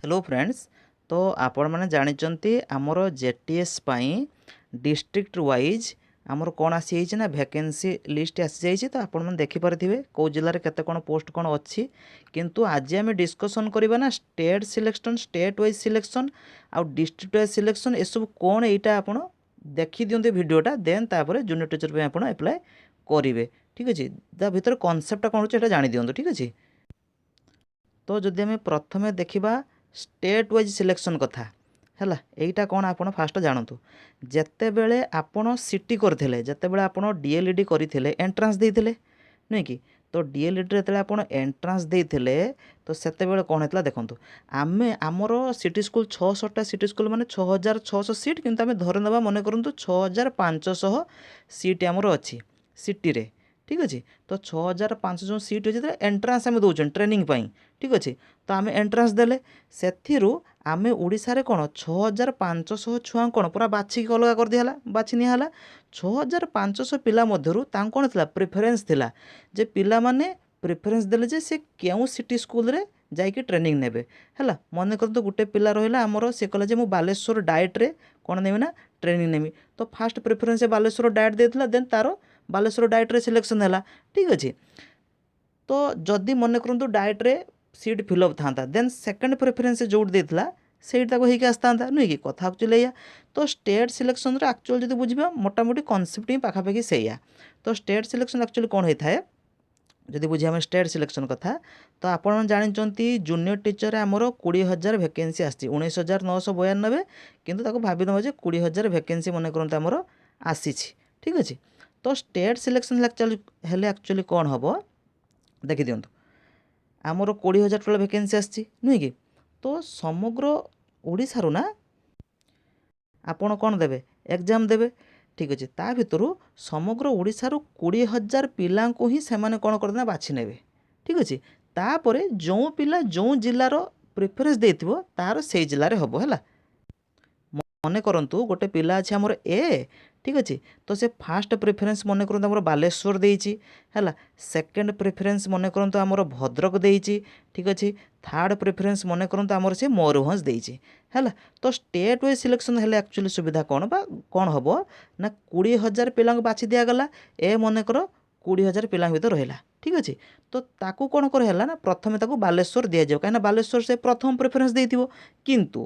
Hello friends, ତ ଆପଣମାନେ ଜାଣିଛନ୍ତି, ଆମର ଜେଟିଏସ୍ ପାଇଁ ଡିଷ୍ଟ୍ରିକ୍ଟ ୱାଇଜ୍ ଆମର କ'ଣ ଆସିଯାଇଛି ନା ଭ୍ୟାକେନ୍ସି ଲିଷ୍ଟ ଆସିଯାଇଛି। ତ ଆପଣମାନେ ଦେଖିପାରିଥିବେ କେଉଁ ଜିଲ୍ଲାରେ କେତେ କ'ଣ ପୋଷ୍ଟ କ'ଣ ଅଛି। କିନ୍ତୁ ଆଜି ଆମେ ଡିସ୍କସନ୍ କରିବା ନା state selection, state wise selection ଆଉ ଡିଷ୍ଟ୍ରିକ୍ଟ ୱାଇଜ୍ ସିଲେକ୍ସନ୍ ଏସବୁ କ'ଣ, ଏଇଟା ଆପଣ ଦେଖିଦିଅନ୍ତୁ ଭିଡ଼ିଓଟା। ଦେନ୍ ତାପରେ ଜୁନିୟର ଟିଚର୍ ପାଇଁ ଆପଣ ଆପ୍ଲାଏ କରିବେ। ଠିକ୍ ଅଛି? ତା ଭିତରେ କନସେପ୍ଟଟା କ'ଣ ହେଉଛି, ସେଇଟା ଜାଣିଦିଅନ୍ତୁ। ଠିକ୍ ଅଛି? ତ ଯଦି ଆମେ ପ୍ରଥମେ ଦେଖିବା ଷ୍ଟେଟ୍ ୱାଇଜ୍ ସିଲେକ୍ସନ୍ କଥା, ହେଲା, ଏଇଟା କ'ଣ ଆପଣ ଫାଷ୍ଟ ଜାଣନ୍ତୁ। ଯେତେବେଳେ ଆପଣ ସିଟି କରିଥିଲେ, ଯେତେବେଳେ ଆପଣ ଡିଏଲ୍ଇଡ଼ି କରିଥିଲେ, ଏଣ୍ଟ୍ରାନ୍ସ ଦେଇଥିଲେ, ନୁହେଁ କି? ତ ଡିଏଲ୍ଇଡ଼ିରେ ଯେତେବେଳେ ଆପଣ ଏଣ୍ଟ୍ରାନ୍ସ ଦେଇଥିଲେ, ତ ସେତେବେଳେ କ'ଣ ହେଇଥିଲା ଦେଖନ୍ତୁ। ଆମେ ଆମର ସିଟି ସ୍କୁଲ୍ 66ଟା ସିଟି ସ୍କୁଲ୍ ମାନେ 6600 ସିଟ୍, କିନ୍ତୁ ଆମେ ଧରି ନେବା, ମନେ କରନ୍ତୁ 6500 ସିଟ୍ ଆମର ଅଛି ସିଟିରେ। ଠିକ୍ ଅଛି? ତ 6500 ଯେଉଁ ସିଟ୍ ଅଛି, ଯେତେବେଳେ ଏଣ୍ଟ୍ରାନ୍ସ ଆମେ ଦେଉଛନ୍ତି ଟ୍ରେନିଂ ପାଇଁ, ଠିକ୍ ଅଛି, ତ ଆମେ ଏଣ୍ଟ୍ରାନ୍ସ ଦେଲେ, ସେଥିରୁ ଆମେ ଓଡ଼ିଶାରେ କ'ଣ 6500 ଛୁଆଙ୍କୁ କ'ଣ ପୁରା ବାଛିକି ଅଲଗା କରିଦିଆହେଲା, ବାଛି ନିଆହେଲା। 6500 ପିଲା ମଧ୍ୟରୁ ତାଙ୍କୁ କ'ଣ ଥିଲା, ପ୍ରିଫରେନ୍ସ ଥିଲା ଯେ ପିଲାମାନେ ପ୍ରିଫରେନ୍ସ ଦେଲେ ଯେ ସେ କେଉଁ ସିଟି ସ୍କୁଲରେ ଯାଇକି ଟ୍ରେନିଂ ନେବେ। ହେଲା, ମନେ କରନ୍ତୁ ଗୋଟେ ପିଲା ରହିଲା ଆମର, ସେ କହିଲା ଯେ ମୁଁ ବାଲେଶ୍ୱର ଡାଏଟ୍ରେ କ'ଣ ନେବି ନା ଟ୍ରେନିଂ ନେବି। ତ ଫାଷ୍ଟ ପ୍ରିଫରେନ୍ସ ବାଲେଶ୍ୱର ଡାଏଟ୍ ଦେଇଥିଲା, ଦେନ୍ ତା'ର ବାଲେଶ୍ୱର ଡାଏଟ୍ରେ ସିଲେକ୍ସନ୍ ହେଲା। ଠିକ୍ ଅଛି? ତ ଯଦି ମନେ କରନ୍ତୁ ଡାଏଟ୍ରେ ସିଟ୍ ଫିଲ୍ଅପ୍ ଥାନ୍ତା, ଦେନ୍ ସେକେଣ୍ଡ ପ୍ରିଫରେନ୍ସ ଯେଉଁଠି ଦେଇଥିଲା, ସେଇଠି ତାକୁ ହେଇକି ଆସିଥାନ୍ତା, ନୁହେଁ କି? କଥା ଆକ୍ଚୁଆଲି ଏଇଆ। ତ ଷ୍ଟେଟ୍ ସିଲେକ୍ସନ୍ରେ ଆକ୍ଚୁଆଲି ଯଦି ବୁଝିବା, ମୋଟାମୋଟି କନସେପ୍ଟ ହିଁ ପାଖାପାଖି ସେଇଆ। ତ ଷ୍ଟେଟ୍ ସିଲେକ୍ସନ୍ ଆକ୍ଚୁଆଲି କ'ଣ ହେଇଥାଏ, ଯଦି ବୁଝିବା ଆମେ ଷ୍ଟେଟ୍ ସିଲେକ୍ସନ୍ କଥା, ତ ଆପଣ ଜାଣିଛନ୍ତି ଜୁନିୟର ଟିଚର୍ ଆମର 20,000 ଭ୍ୟାକେନ୍ସି ଆସିଛି, 19,992, କିନ୍ତୁ ତାକୁ ଭାବିନେବା ଯେ 20,000 ଭ୍ୟାକେନ୍ସି ମନେ କରନ୍ତୁ ଆମର ଆସିଛି। ଠିକ୍ ଅଛି? ତ ଷ୍ଟେଟ୍ ସିଲେକ୍ସନ୍ ହେଲେ ଆକ୍ଚୁଆଲି କ'ଣ ହେବ ଦେଖିଦିଅନ୍ତୁ। ଆମର 20,000 ଟୋଟାଲ୍ ଭ୍ୟାକେନ୍ସି ଆସିଛି, ନୁହେଁ କି? ତ ସମଗ୍ର ଓଡ଼ିଶାରୁ ନା ଆପଣ କ'ଣ ଦେବେ, ଏକ୍ଜାମ୍ ଦେବେ। ଠିକ୍ ଅଛି? ତା ଭିତରୁ ସମଗ୍ର ଓଡ଼ିଶାରୁ 20,000 ପିଲାଙ୍କୁ ହିଁ ସେମାନେ କ'ଣ କରିବେ ନା ବାଛି ନେବେ। ଠିକ୍ ଅଛି? ତାପରେ ଯେଉଁ ପିଲା ଯେଉଁ ଜିଲ୍ଲାର ପ୍ରିଫରେନ୍ସ ଦେଇଥିବ, ତାର ସେଇ ଜିଲ୍ଲାରେ ହେବ। ହେଲା, ମନେ କରନ୍ତୁ ଗୋଟେ ପିଲା ଅଛି ଆମର ଏ, ଠିକ୍ ଅଛି, ତ ସେ ଫାଷ୍ଟ ପ୍ରିଫରେନ୍ସ ମନେ କରନ୍ତୁ ଆମର ବାଲେଶ୍ୱର ଦେଇଛି। ହେଲା, ସେକେଣ୍ଡ ପ୍ରିଫରେନ୍ସ ମନେ କରନ୍ତୁ ଆମର ଭଦ୍ରକ ଦେଇଛି। ଠିକ୍ ଅଛି? ଥାର୍ଡ଼ ପ୍ରିଫରେନ୍ସ ମନେ କରନ୍ତୁ ଆମର ସେ ମୟୂରଭଞ୍ଜ ଦେଇଛି। ହେଲା, ତ ଷ୍ଟେଟ୍ ୱାଇଜ୍ ସିଲେକ୍ସନ୍ ହେଲେ ଆକ୍ଚୁଆଲି ସୁବିଧା କ'ଣ ବା କ'ଣ ହେବ ନା 20,000 ପିଲାଙ୍କୁ ବାଛି ଦିଆଗଲା। ଏ ମନେକର 20,000 ପିଲାଙ୍କ ଭିତରେ ରହିଲା। ଠିକ୍ ଅଛି? ତ ତାକୁ କ'ଣ କରାହେଲା ନା ପ୍ରଥମେ ତାକୁ ବାଲେଶ୍ୱର ଦିଆଯିବ, କାହିଁକିନା ବାଲେଶ୍ୱର ସେ ପ୍ରଥମ ପ୍ରିଫରେନ୍ସ ଦେଇଥିବ। କିନ୍ତୁ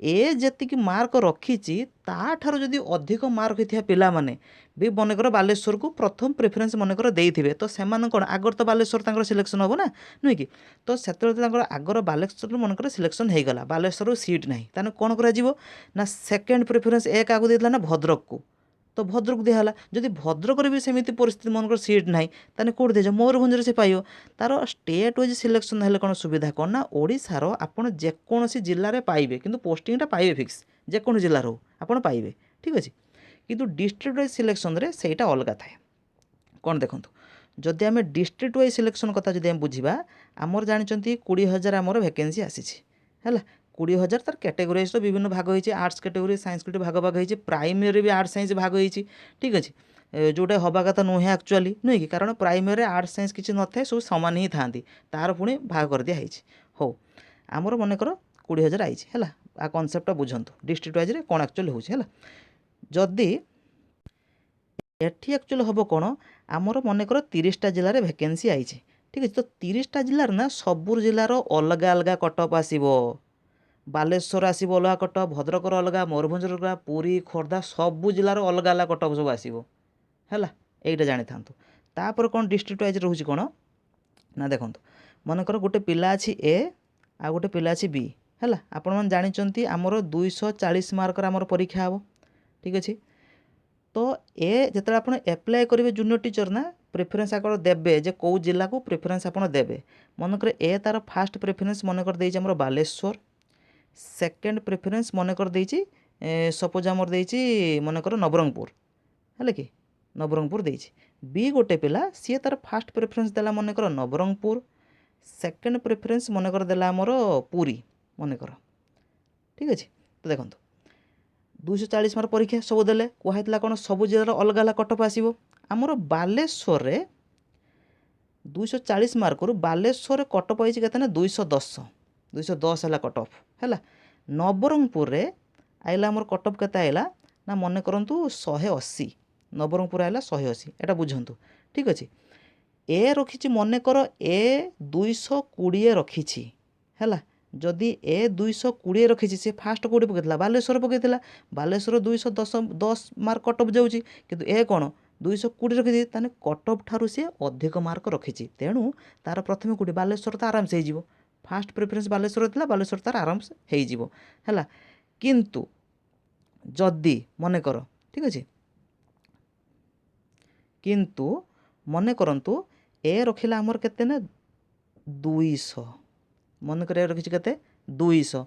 ଏ ଯେତିକି ମାର୍କ ରଖିଛି, ତାଠାରୁ ଯଦି ଅଧିକ ମାର୍କ ହେଇଥିବା ପିଲାମାନେ ବି ମନେକର ବାଲେଶ୍ୱରକୁ ପ୍ରଥମ ପ୍ରିଫରେନ୍ସ ମନେକର ଦେଇଥିବେ, ତ ସେମାନେ କ'ଣ ଆଗର ତ ବାଲେଶ୍ୱର ତାଙ୍କର ସିଲେକ୍ସନ୍ ହେବ ନା, ନୁହେଁ କି? ତ ସେତେବେଳେ ତାଙ୍କର ଆଗର ବାଲେଶ୍ୱରରୁ ମନେକର ସିଲେକ୍ସନ୍ ହେଇଗଲା, ବାଲେଶ୍ୱରରୁ ସିଟ୍ ନାହିଁ, ତାହେଲେ କ'ଣ କରାଯିବ ନା ସେକେଣ୍ଡ ପ୍ରିଫରେନ୍ସ ଏ କାହାକୁ ଦେଇଥିଲା ନା ଭଦ୍ରକକୁ, ତ ଭଦ୍ରକ ଦିଆହେଲା। ଯଦି ଭଦ୍ରକରେ ବି ସେମିତି ପରିସ୍ଥିତି, ମନେକର ସିଟ୍ ନାହିଁ, ତାହେଲେ କେଉଁଠି ଦିଆଯିବ? ମୟୂରଭଞ୍ଜରେ ସେ ପାଇବ। ତାର ଷ୍ଟେଟ୍ ୱାଇଜ୍ ସିଲେକ୍ସନ୍ ହେଲେ କ'ଣ ସୁବିଧା କ'ଣ ନା ଓଡ଼ିଶାର ଆପଣ ଯେକୌଣସି ଜିଲ୍ଲାରେ ପାଇବେ, କିନ୍ତୁ ପୋଷ୍ଟିଂଟା ପାଇବେ ଫିକ୍ସ, ଯେକୌଣସି ଜିଲ୍ଲାର ହଉ ଆପଣ ପାଇବେ। ଠିକ୍ ଅଛି? କିନ୍ତୁ ଡିଷ୍ଟ୍ରିକ୍ଟ ୱାଇଜ୍ ସିଲେକ୍ସନ୍ରେ ସେଇଟା ଅଲଗା ଥାଏ। କ'ଣ ଦେଖନ୍ତୁ, ଯଦି ଆମେ ଡିଷ୍ଟ୍ରିକ୍ଟ ୱାଇଜ୍ ସିଲେକ୍ସନ୍ କଥା ଯଦି ଆମେ ବୁଝିବା, ଆମର ଜାଣିଛନ୍ତି 20,000 ଆମର ଭ୍ୟାକେନ୍ସି ଆସିଛି। ହେଲା, 20,000, ତାର କ୍ୟାଟେଗୋରୀ ତ ବିଭିନ୍ନ ଭାଗ ହେଇଛି, ଆର୍ଟ୍ସ କ୍ୟାଟେଗୋରୀ, ସାଇନ୍ସ କ୍ୟାଟେଗୋରୀ ଭାଗ ଭାଗ ହେଇଛି, ପ୍ରାଇମେରୀ ବି ଆର୍ଟ୍ସ ସାଇନ୍ସ ଭାଗ ହେଇଛି। ଠିକ୍ ଅଛି? ଯେଉଁଟା ହେବା କଥା ନୁହେଁ ଆକ୍ଚୁଆଲି, ନୁହେଁ କି? କାରଣ ପ୍ରାଇମେରୀରେ ଆର୍ଟ୍ସ ସାଇନ୍ସ କିଛି ନଥାଏ, ସବୁ ସମାନ ହିଁ ଥାଆନ୍ତି, ତାର ପୁଣି ଭାଗ କରିଦିଆ ହେଇଛି। ହଉ, ଆମର ମନେକର 20,000 ଆଇଛି। ହେଲା, ଆ କନସେପ୍ଟଟା ବୁଝନ୍ତୁ, ଡିଷ୍ଟ୍ରିକ୍ଟ ୱାଇଜ୍ରେ କ'ଣ ଆକ୍ଚୁଆଲି ହେଉଛି। ହେଲା, ଯଦି ଏଠି ଆକ୍ଚୁଆଲି ହେବ କ'ଣ, ଆମର ମନେକର 30ଟା ଜିଲ୍ଲାରେ ଭ୍ୟାକେନ୍ସି ଆଇଛି। ଠିକ୍ ଅଛି? ତ 30ଟା ଜିଲ୍ଲାରେ ନା ସବୁ ଜିଲ୍ଲାର ଅଲଗା ଅଲଗା କଟଅଫ୍ ଆସିବ। ବାଲେଶ୍ୱର ଆସିବ ଅଲଗା କଟଅଫ୍, ଭଦ୍ରକର ଅଲଗା, ମୟୂରଭଞ୍ଜର ଅଲଗା, ପୁରୀ, ଖୋର୍ଦ୍ଧା, ସବୁ ଜିଲ୍ଲାର ଅଲଗା ଅଲଗା କଟଅଫ୍ ସବୁ ଆସିବ। ହେଲା, ଏଇଟା ଜାଣିଥାନ୍ତୁ। ତାପରେ କ'ଣ ଡିଷ୍ଟ୍ରିକ୍ଟ ୱାଇଜ୍ ରହୁଛି କ'ଣ ନା ଦେଖନ୍ତୁ, ମନେକର ଗୋଟେ ପିଲା ଅଛି ଏ ଆଉ ଗୋଟେ ପିଲା ଅଛି ବି। ହେଲା, ଆପଣମାନେ ଜାଣିଛନ୍ତି ଆମର 240 ମାର୍କର ଆମର ପରୀକ୍ଷା ହେବ। ଠିକ୍ ଅଛି? ତ ଏ ଯେତେବେଳେ ଆପଣ ଆପ୍ଲାଏ କରିବେ ଜୁନିୟର ଟିଚର୍ ନା ପ୍ରିଫରେନ୍ସ ଆପଣ ଦେବେ ଯେ କେଉଁ ଜିଲ୍ଲାକୁ ପ୍ରିଫରେନ୍ସ ଆପଣ ଦେବେ। ମନେକର ଏ ତା'ର ଫାଷ୍ଟ ପ୍ରିଫରେନ୍ସ ମନେକର ଦେଇଛି ଆମର ବାଲେଶ୍ୱର, ସେକେଣ୍ଡ ପ୍ରିଫରେନ୍ସ ମନେକର ଦେଇଛି, ସପୋଜ୍ ଆମର ଦେଇଛି ମନେକର ନବରଙ୍ଗପୁର। ହେଲା କି, ନବରଙ୍ଗପୁର ଦେଇଛି। ବି ଗୋଟେ ପିଲା, ସିଏ ତା'ର ଫାଷ୍ଟ ପ୍ରିଫରେନ୍ସ ଦେଲା ମନେକର ନବରଙ୍ଗପୁର, ସେକେଣ୍ଡ ପ୍ରିଫରେନ୍ସ ମନେକର ଦେଲା ଆମର ପୁରୀ ମନେକର। ଠିକ୍ ଅଛି? ତ ଦେଖନ୍ତୁ, 240 ମାର୍କ ପରୀକ୍ଷା ସବୁ ଦେଲେ, କୁହାହେଇଥିଲା କ'ଣ ସବୁ ଜିଲ୍ଲାର ଅଲଗା ଅଲଗା କଟଅଫ୍ ଆସିବ। ଆମର ବାଲେଶ୍ୱରରେ 240 ମାର୍କରୁ ବାଲେଶ୍ୱରରେ କଟଅଫ୍ ହେଇଛି କେତେ ନା 210। 210 ହେଲା କଟ୍ ଅଫ୍। ହେଲା, ନବରଙ୍ଗପୁରରେ ଆଇଲା ଆମର କଟ୍ ଅଫ୍ କେତେ ଆଇଲା ନା, ମନେ କରନ୍ତୁ 180। ନବରଙ୍ଗପୁର ଆଇଲା 180। ଏଇଟା ବୁଝନ୍ତୁ, ଠିକ୍ ଅଛି? ଏ ରଖିଛି, ମନେକର ଏ 220 ରଖିଛି। ହେଲା, ଯଦି ଏ 220 ରଖିଛି, ସେ ଫାଷ୍ଟ କେଉଁଠି ପକାଇଥିଲା? ବାଲେଶ୍ୱର ପକାଇଥିଲା। ବାଲେଶ୍ୱର 210, 10 ମାର୍କ କଟ୍ ଅଫ୍ ଯାଉଛି। କିନ୍ତୁ ଏ କ'ଣ 220 ରଖିଛି, ତାହେଲେ କଟ୍ ଅଫ୍ ଠାରୁ ସିଏ ଅଧିକ ମାର୍କ ରଖିଛି। ତେଣୁ ତାର ପ୍ରଥମେ କେଉଁଠି? ବାଲେଶ୍ୱର ତ ଆରାମସେ ହେଇଯିବ। ଫାଷ୍ଟ ପ୍ରିଫରେନ୍ସ ବାଲେଶ୍ୱର ଥିଲା, ବାଲେଶ୍ୱର ତାର ଆରାମସେ ହେଇଯିବ। ହେଲା, କିନ୍ତୁ ଯଦି ମନେକର, ଠିକ୍ ଅଛି, କିନ୍ତୁ ମନେ କରନ୍ତୁ ଏ ରଖିଲା ଆମର କେତେ ନା 200। ମନେକର ଏ ରଖିଛି କେତେ? 200।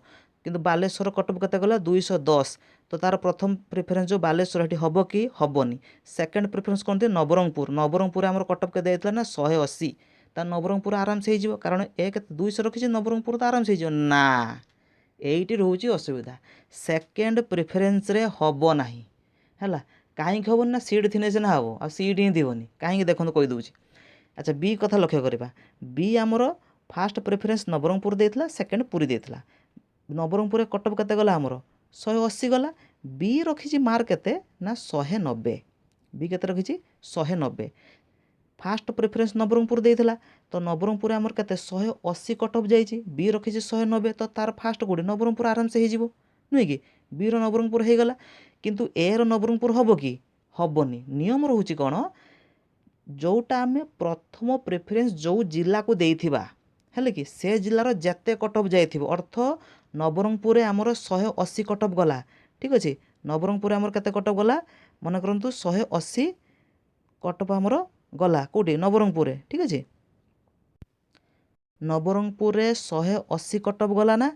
କିନ୍ତୁ ବାଲେଶ୍ୱର କଟ୍ ଅଫ୍ କେତେ ଗଲା? 210। ତ ତାର ପ୍ରଥମ ପ୍ରିଫରେନ୍ସ ଯେଉଁ ବାଲେଶ୍ୱର, ଏଠି ହେବ କି? ହେବନି। ସେକେଣ୍ଡ ପ୍ରିଫରେନ୍ସ କ'ଣ ଦିଏ? ନବରଙ୍ଗପୁର। ନବରଙ୍ଗପୁର ଆମର କଟ୍ ଅଫ୍ କେତେ ଯାଇଥିଲା ନା 180। ତା ନବରଙ୍ଗପୁର ଆରାମସେ ହେଇଯିବ, କାରଣ ଏ କେତେ? 200 ରଖିଛି। ନବରଙ୍ଗପୁର ତ ଆରାମସେ ହେଇଯିବ ନା? ଏଇଠି ରହୁଛି ଅସୁବିଧା। ସେକେଣ୍ଡ ପ୍ରିଫରେନ୍ସରେ ହେବ ନାହିଁ। ହେଲା, କାହିଁକି ହେବନି ନା, ସିଟ୍ ଥିଲେ ସିନା ହେବ, ଆଉ ସିଟ୍ ହିଁ ଥିବନି। କାହିଁକି ଦେଖନ୍ତୁ, କହିଦେଉଛି। ଆଚ୍ଛା, ବି କଥା ଲକ୍ଷ୍ୟ କରିବା। ବି ଆମର ଫାଷ୍ଟ ପ୍ରିଫରେନ୍ସ ନବରଙ୍ଗପୁର ଦେଇଥିଲା, ସେକେଣ୍ଡ ପୁରୀ ଦେଇଥିଲା। ନବରଙ୍ଗପୁରରେ କଟ୍ ଅଫ୍ କେତେ ଗଲା ଆମର? 180 ଗଲା। ବି ରଖିଛି ମାର୍କ କେତେ ନା 190। ବି କେତେ ରଖିଛି? 190। ଫାଷ୍ଟ ପ୍ରିଫରେନ୍ସ ନବରଙ୍ଗପୁର ଦେଇଥିଲା, ତ ନବରଙ୍ଗପୁରରେ ଆମର କେତେ? 180 କଟ୍ ଅଫ୍ ଯାଇଛି। ବି ରଖିଛି 190, ତ ତାର ଫାଷ୍ଟ କେଉଁଠି? ନବରଙ୍ଗପୁର ଆରାମସେ ହେଇଯିବ, ନୁହେଁ କି? ବିର ନବରଙ୍ଗପୁର ହେଇଗଲା, କିନ୍ତୁ ଏର ନବରଙ୍ଗପୁର ହେବ କି? ହେବନି। ନିୟମ ରହୁଛି କ'ଣ? ଯେଉଁଟା ଆମେ ପ୍ରଥମ ପ୍ରିଫରେନ୍ସ ଯେଉଁ ଜିଲ୍ଲାକୁ ଦେଇଥିବା, ହେଲେ କି ସେ ଜିଲ୍ଲାର ଯେତେ କଟ୍ ଅଫ୍ ଯାଇଥିବ। ଅର୍ଥ ନବରଙ୍ଗପୁରରେ ଆମର 180 କଟ୍ ଅଫ୍ ଗଲା, ଠିକ୍ ଅଛି? ନବରଙ୍ଗପୁରରେ ଆମର କେତେ କଟ୍ ଅଫ୍ ଗଲା? ମନେ କରନ୍ତୁ 180 କଟ୍ ଅଫ୍ ଆମର ଗଲା। କେଉଁଠି? ନବରଙ୍ଗପୁରରେ, ଠିକ୍ ଅଛି? ନବରଙ୍ଗପୁରରେ 180 କଟ୍ ଅଫ୍ ଗଲା ନା,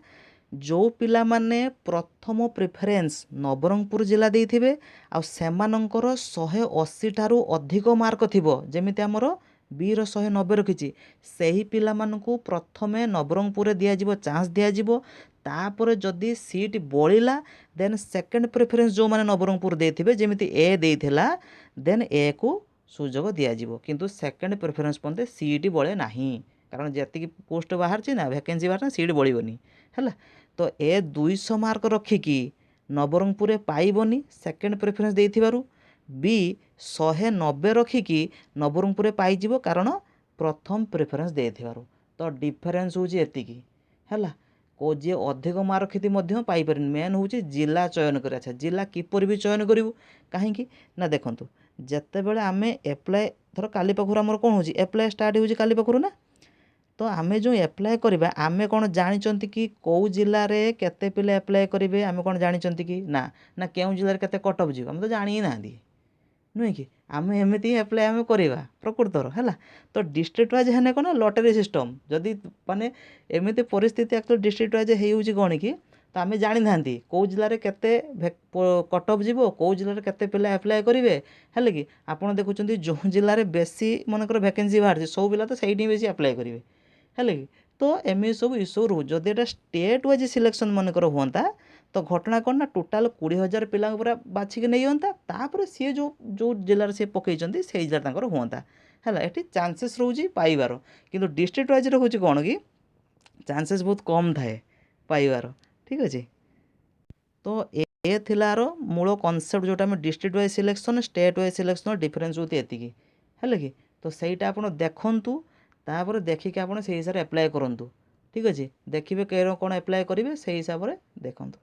ଯେଉଁ ପିଲାମାନେ ପ୍ରଥମ ପ୍ରିଫରେନ୍ସ ନବରଙ୍ଗପୁର ଜିଲ୍ଲା ଦେଇଥିବେ ଆଉ ସେମାନଙ୍କର 180 ଠାରୁ ଅଧିକ ମାର୍କ ଥିବ, ଯେମିତି ଆମର ବିର 190 ରଖିଛି, ସେହି ପିଲାମାନଙ୍କୁ ପ୍ରଥମେ ନବରଙ୍ଗପୁରରେ ଦିଆଯିବ, ଚାନ୍ସ ଦିଆଯିବ। ତାପରେ ଯଦି ସିଟ୍ ବଳିଲା, ଦେନ୍ ସେକେଣ୍ଡ ପ୍ରିଫରେନ୍ସ ଯେଉଁମାନେ ନବରଙ୍ଗପୁର ଦେଇଥିବେ, ଯେମିତି ଏ ଦେଇଥିଲା, ଦେନ୍ ଏକୁ ସୁଯୋଗ ଦିଆଯିବ। କିନ୍ତୁ ସେକେଣ୍ଡ ପ୍ରିଫରେନ୍ସ ପର୍ଯ୍ୟନ୍ତ ସିଟ୍ ବଳେ ନାହିଁ, କାରଣ ଯେତିକି ପୋଷ୍ଟ ବାହାରିଛି ନା, ଭ୍ୟାକେନ୍ସି ବାହାରିଛି ନା, ସିଟ୍ ବଳିବନି। ହେଲା, ତ ଏ 200 ମାର୍କ ରଖିକି ନବରଙ୍ଗପୁରରେ ପାଇବନି ସେକେଣ୍ଡ ପ୍ରିଫରେନ୍ସ ଦେଇଥିବାରୁ। ବି 190 ରଖିକି ନବରଙ୍ଗପୁରରେ ପାଇଯିବ, କାରଣ ପ୍ରଥମ ପ୍ରିଫରେନ୍ସ ଦେଇଥିବାରୁ। ତ ଡିଫରେନ୍ସ ହେଉଛି ଏତିକି। ହେଲା, କେଉଁ ଯିଏ ଅଧିକ ମାର୍କ ରଖିଥିବେ ମଧ୍ୟ ପାଇପାରିବନି। ମେନ୍ ହେଉଛି ଜିଲ୍ଲା ଚୟନ କରିବା। ଆଚ୍ଛା, ଜିଲ୍ଲା କିପରି ବି ଚୟନ କରିବୁ? କାହିଁକି ନା ଦେଖନ୍ତୁ, ଯେତେବେଳେ ଆମେ ଆପ୍ଲାଏ, ଧର କାଲି ପାଖରୁ ଆମର କ'ଣ ହେଉଛି, ଆପ୍ଲାଏ ଷ୍ଟାର୍ଟ ହେଉଛି କାଲି ପାଖରୁ ନା, ତ ଆମେ ଯେଉଁ ଆପ୍ଲାଏ କରିବା, ଆମେ କ'ଣ ଜାଣିଛନ୍ତି କି କେଉଁ ଜିଲ୍ଲାରେ କେତେ ପିଲା ଆପ୍ଲାଏ କରିବେ? ଆମେ କ'ଣ ଜାଣିଛନ୍ତି କି? ନା ନା, କେଉଁ ଜିଲ୍ଲାରେ କେତେ କଟ୍ ଅଫ୍ ଯିବ, ଆମେ ତ ଜାଣି ହିଁ ନାହାନ୍ତି, ନୁହେଁ କି? ଆମେ ଏମିତି ହିଁ ଆପ୍ଲାଏ ଆମେ କରିବା ପ୍ରକୃତର। ହେଲା, ତ ଡିଷ୍ଟ୍ରିକ୍ଟ ୱାଇଜ୍ ହେଲେ କ'ଣ, ଲଟେରୀ ସିଷ୍ଟମ୍। ଯଦି ମାନେ ଏମିତି ପରିସ୍ଥିତି ଆକ୍ଚୁଆଲି ଡିଷ୍ଟ୍ରିକ୍ଟ ୱାଇଜ୍ ହେଇଯାଉଛି କ'ଣ କି, ତ ଆମେ ଜାଣିନାହାନ୍ତି କେଉଁ ଜିଲ୍ଲାରେ କେତେ କଟ୍ ଅଫ୍ ଯିବ, କେଉଁ ଜିଲ୍ଲାରେ କେତେ ପିଲା ଆପ୍ଲାଏ କରିବେ। ହେଲେ କି ଆପଣ ଦେଖୁଛନ୍ତି, ଯେଉଁ ଜିଲ୍ଲାରେ ବେଶୀ ମନେକର ଭ୍ୟାକେନ୍ସି ବାହାରିଛି, ସବୁ ପିଲା ତ ସେଇଠି ହିଁ ବେଶୀ ଆପ୍ଲାଏ କରିବେ। ହେଲେ କି ତ ଏମିତି ସବୁ ଇସ୍ୟୁ ରହୁଛି। ଯଦି ଏଇଟା ଷ୍ଟେଟ୍ ୱାଇଜ୍ ସିଲେକ୍ସନ୍ ମନେକର ହୁଅନ୍ତା, ତ ଘଟଣା କ'ଣ ନା ଟୋଟାଲ୍ 20,000 ପିଲାଙ୍କୁ ପୁରା ବାଛିକି ନେଇଯାଆନ୍ତା। ତାପରେ ସିଏ ଯେଉଁ ଯେଉଁ ଜିଲ୍ଲାରେ ସିଏ ପକାଇଛନ୍ତି, ସେଇ ଜିଲ୍ଲାରେ ତାଙ୍କର ହୁଅନ୍ତା। ହେଲା, ଏଠି ଚାନ୍ସେସ୍ ରହୁଛି ପାଇବାର। କିନ୍ତୁ ଡିଷ୍ଟ୍ରିକ୍ଟ ୱାଇଜ୍ ରହୁଛି କ'ଣ କି, ଚାନ୍ସେସ୍ ବହୁତ କମ୍ ଥାଏ ପାଇବାର, ଠିକ୍ ଅଛି? ତ ଏ ଥିଲା ମୂଳ କନସେପ୍ଟ, ଯେଉଁଟା ଆମେ district wise selection, state wise selection difference ହେଉଛି ଏତିକି। ହେଲା କି, ତ ସେଇଟା ଆପଣ ଦେଖନ୍ତୁ, ତାପରେ ଦେଖିକି ଆପଣ ସେଇ ହିସାବରେ ଆପ୍ଲାଏ କରନ୍ତୁ, ଠିକ୍ ଅଛି? ଦେଖିବେ କେର କ'ଣ ଆପ୍ଲାଏ କରିବେ, ସେଇ ହିସାବରେ ଦେଖନ୍ତୁ।